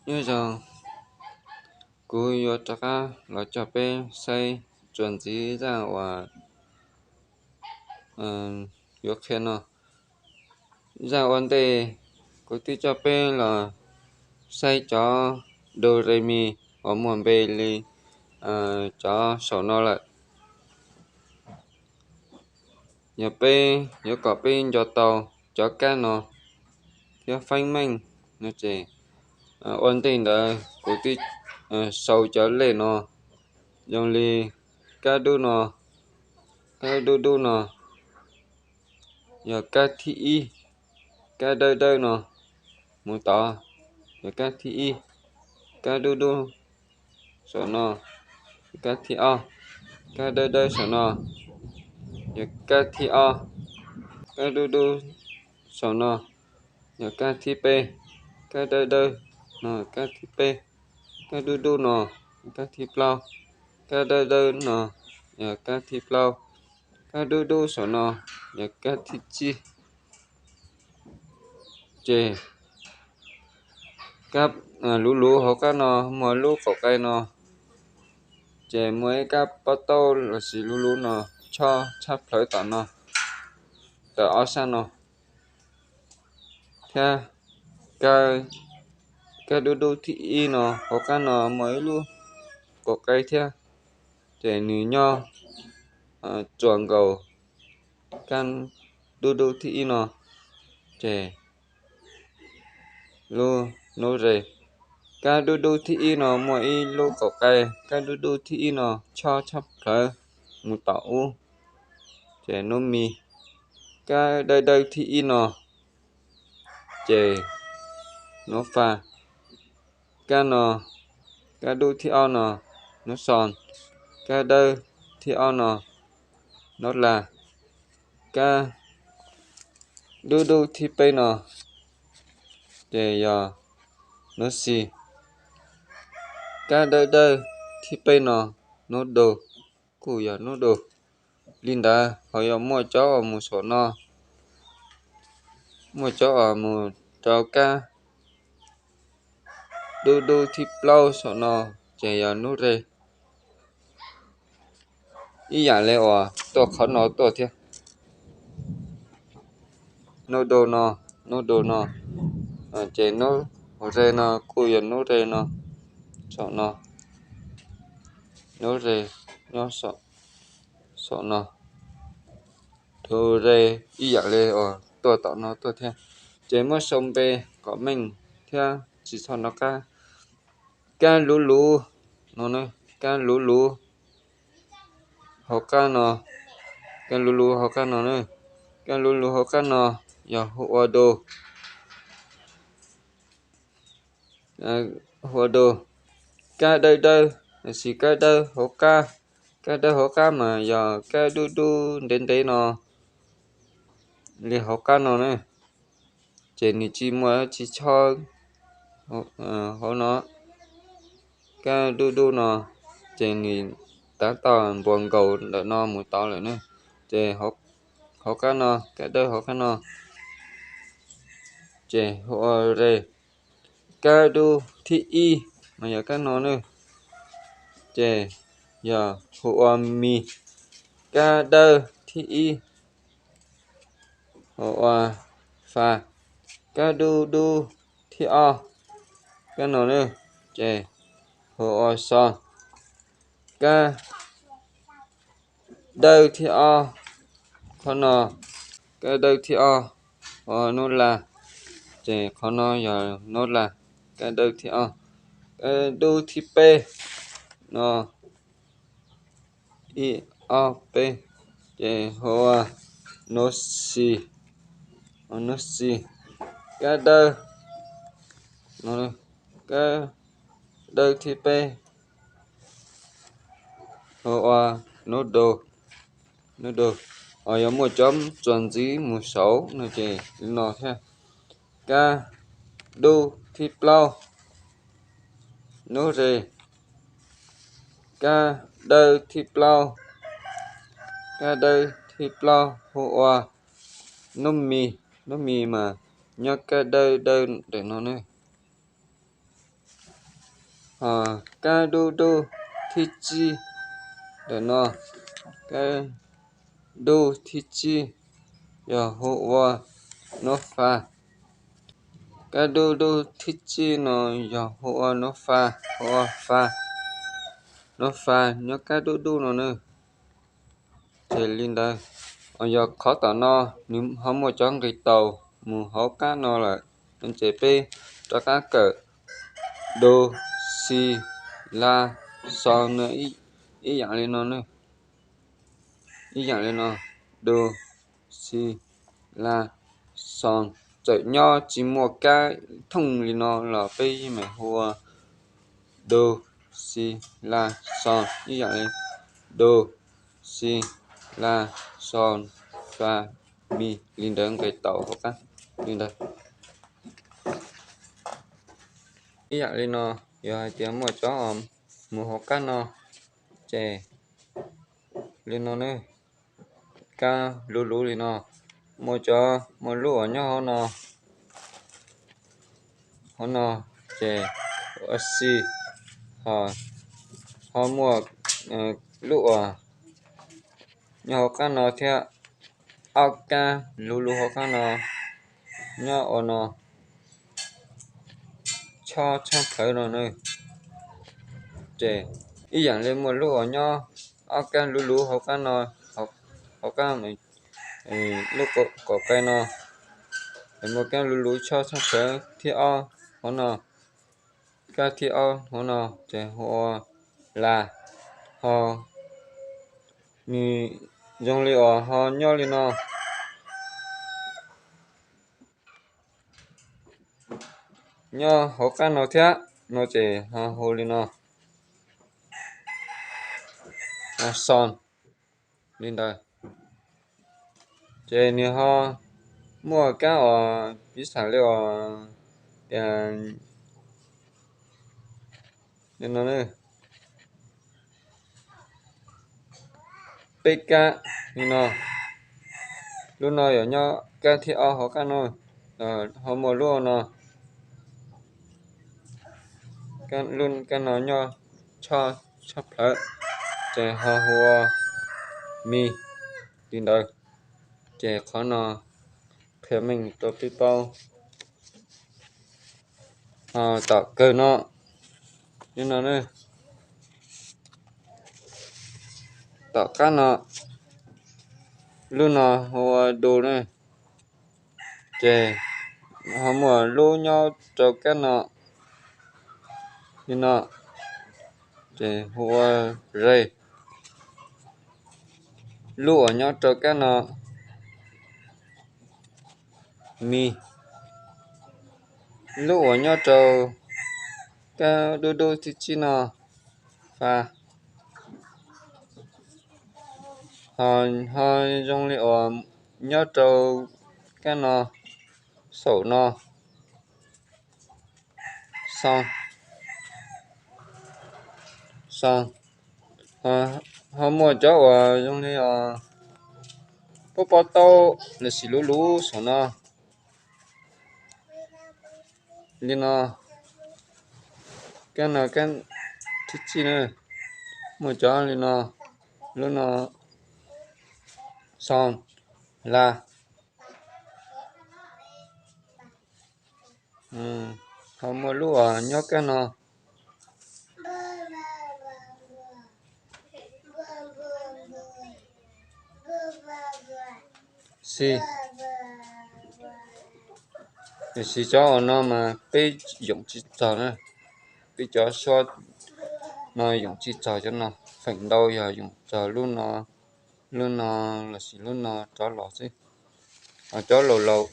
Nyob zoo, kuv yuav rov qab los coj peb saib txuas ntxiv zaj uas yuav qhia no. Zaj ua ntej kuv twb coj peb los saib cov do re mi uas muaj npe li cov saum no lawm. Yog peb yuav kom peb nco tau cov kab no thiab feeb meej no ces ua ntej ntawd kuv twb sau cov lej no, zoo li kab dub no, kab dub dub no yog kab thib ib, kab dawb dawb no mus tod yog kab thib ib, kab dub dub saum no yog kab thib ob, kab dawb dawb saum no yog kab thib ob, kab dub dub saum no yog kab thib peb, kab dawb dawb no kab thib peb, kab dub dub no kab thib plaub, kab dawb dawb no yog kab thib plaub, kab dub dub saum no yog kab thib tsib. Ces kab luv luv hauv qab no muaj lub kaum qe no, ces muaj ib kab pob taub lossis luv luv no chob tshab plhawv tom no, tawm ob sab no, thiab kab dub dub thib ib no hauv qab no muaj ib lub kaum qe thiab, ces nws nyob txuas nkaus kab dub dub thib ib no, ces lub nub re. Kab dub dub thib ib no muaj ib lub kaum qe, kab dub dub thib ib no chob tshab plhawv mus tom ub, ces nub mi. Kab dawb dawb thib ib no ces nub fa. Kab no, kab dub thib ob no nub xo, kab dawb thib ob no nub la, kab dub dub thib peb no ces yog nub xi, kab dawb dawb thib peb no nub do, kuj yog nub do. Li ntawd ho yog muaj cov uas mus saum no, muaj cov uas mus rau kab dub dub thib plaub saum no ces yog nub re. Ib yam li uas tuaj qhov no tuaj thiab, nub do no, nub do no, ces nub re no kuj yog nub re no, saum no, nub re nyob saum no, nub re ib yam li uas tuaj tom no tuaj thiab. Ces muab sau npe kom meej thiab tsis txhob nov qab. Kab luv luv no, kab luv luv hauv qab no, kab luv luv hauv qab no na, kab luv luv hauv qab no yog hu ua do, hu ua do. Kab dawb dawb, lossis kab dawb hauv qab, kab dawb hauv qab mas yog kab dub dub ntev ntev no li hauv qab no na, ces nws tsis muaj tsis chob hauv no. Kab dub dub no ces nws tab tom npuas nkaus ntawm no mus tod lawm na, ces hauv qab no, kab dawb hauv qab no ces hu ua re. Kab dub thib ib mas yog kab no na, ces yog hu ua mi. Kab dawb thib ib hu ua fa. Kab dub dub thib ob, kab no na, ces hu ua xo. Kab dawb thib ob, qhov no, kab dawb thib ob hu ua nub la, ces qhov no yog nub la. Kab dawb thib ob, kab dub thib peb no, ib ob peb, ces hu ua nub xi, nub xi. Kab dawb, kab dawb thib peb hu ua nub do, nub do. Ho yog muaj cov txuas ntxiv mus saud no ces li no thiab. Kab dub thib plaub, nub re. Kab dawb thib plaub, kab dawb thib plaub hu ua nub mi, nub mi mas nyob kab dawb dawb ntawm no ne. Ho kab dub dub thib tsib ntawm no, kab dub thib tsib yog hu ua nov fa. Kab dub dub thib tsib no yog hu ua nov fa, hu ua fa. Nov fa nyob kab dub dub no na. Ces li ntawd, yog qhov tom no nws ho muaj cov nqis taus mus hauv qab no lawm, ces peb rov qab kawm do, si, la, xo no ib yam li no. Ib yam li no, do, si, la, xo. Txawm nyob tsis muaj kab thooj li no los peb yeej meem hu ua do, si, la, xo ib yam li do, si, la, xo, fa, mi li ntawd, nqis taus hauv qab li ntawd. Ib yam li no, yog hais tias muaj cov mus hauv qab no, ces li no ne, kab luv luv li no, muaj cov, muaj lub uas nyob hauv no, hauv no, ces ua si, ho, ho muaj lub uas nyob hauv qab no thiab, ob kab luv luv hauv qab no nyob ua no, chob tshaj plawv no na. Ces ib yam li muaj lub uas nyob ob kab luv luv hauv qab no, hauv qab lub kaum qe no, muaj kab luv luv chob tshaj plawv thib ob hauv no, kab thib ob hauv no ces hu ua la, ho nws zoo li uas ho nyob li no, nyob hauv qab no thiab no ces ho hu li no, xo li ntawd. Ces nws ho muaj kab uas piv xam li uas, li no, peb kab li no. Lub no yog nyob kab thib ob hauv qab no, ho muaj lub no, kab no nyob chob tshaj plawv, ces ho hu ua mi li ntawd. Ces qhov no qhia meej rau peb paub. Ho tom kawg no, li no, tom qab no, lub no hu ua du na, ces ho muaj lub nyob rau kab no li no, ces hu ua re. Lub uas nyob rau kab no, mi. Lub uas nyob rau kab dub dub thib tsib no, fa. Ho, ho zoo li uas nyob rau kab no, saum no, xo, xo. Ho muaj cov uas zoo li pob pob taub los sis luv luv saum no li no. Kab no kab thib tsib na, muaj cov li no, lub no, xo, la. Ho muaj lub uas nyob kab no, xi. Tiam sis cov uas no mas peb yoom tsis txog na, peb cov suab no yoom tsis txog cov no, feem ntau yog yoom txog lub no, lub no los sis lub no rov los xwb, cov laus laus.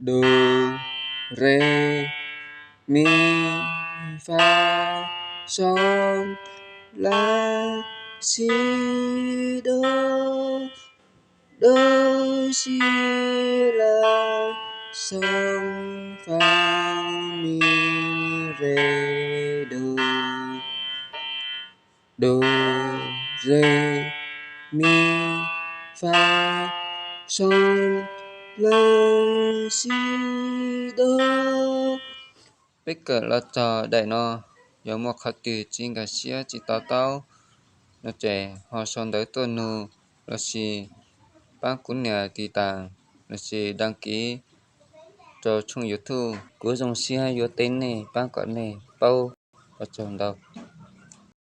Do, re, mi, fa. so, la, si, do, do, si, la, so, fa, mi, re, do, do, re, mi, fa, so, la, si, do. Peb kawm los txog daim no, yog muaj qhov twg tsis nkag siab tsis to taub no ces ho sau ntawv tuaj nug, lossis pab kuv nias tiv tas, lossis đăng ký rau tshooj YouTube. Kuv zoo siab yuav teb nej, pab kom nej paub. Ua tsaug ntau.